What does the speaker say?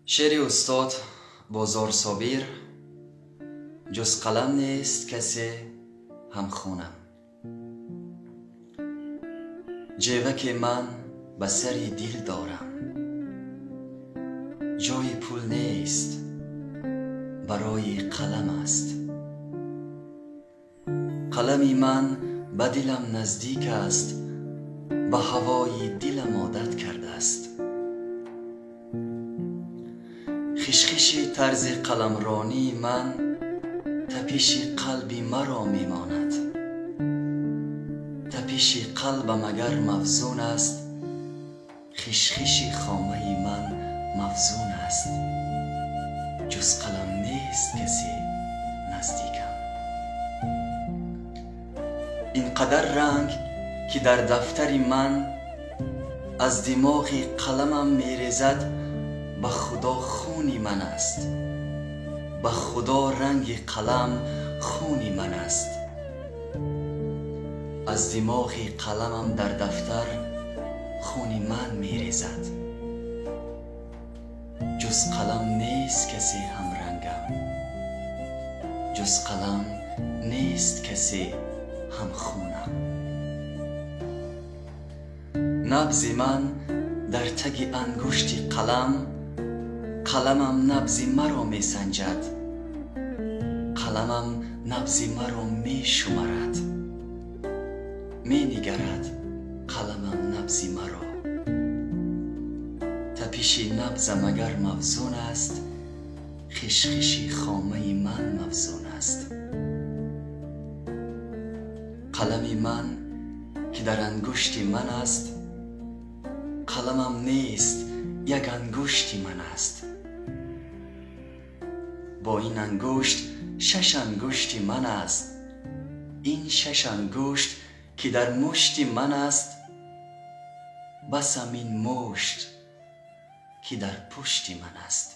Шеъри устод Бозор Собир «Ҷуз қалам нест касе ҳамхунам». Ҷеваке ман ба сари дил дорам, ҷои пул нест, барои қалам аст. Қалами ман ба дилам наздик аст, ба ҳавои дилам одат кардааст. Хишхиши тарзи қаламронии ман тапиши қалби маро мемонад. Тапиши қалбам агар мавзун аст, хишхиши хомаи ман мавзун аст. Ҷуз қалам нест касе наздикам. Ин қадар ранг, ки дар дафтари ман аз димоғи қаламам мерезад, ба Худо хуни ман аст. Ба Худо ранги қалам хуни ман аст. Аз димоғи қаламам дар дафтар хуни ман мерезад. Ҷуз қалам нест касе ҳамрангам, ҷуз қалам нест касе ҳамхунам. Набзи ман дар таги ангушти қалам, қаламам набзи маро месанҷад, қаламам набзи маро мешумарад. Менигарад қаламам набзи маро. Тапиши набзам агар мавзун аст, хишхиши хомаи ман мавзун аст. Қалами ман, ки дар ангушти ман аст, қаламам нест, як ангушти ман аст. Бо ин ангушт шаш ангушти ман аст. Ин шаш ангушт, ки дар мушти ман аст, басам ин мушт, ки дар пушти ман аст.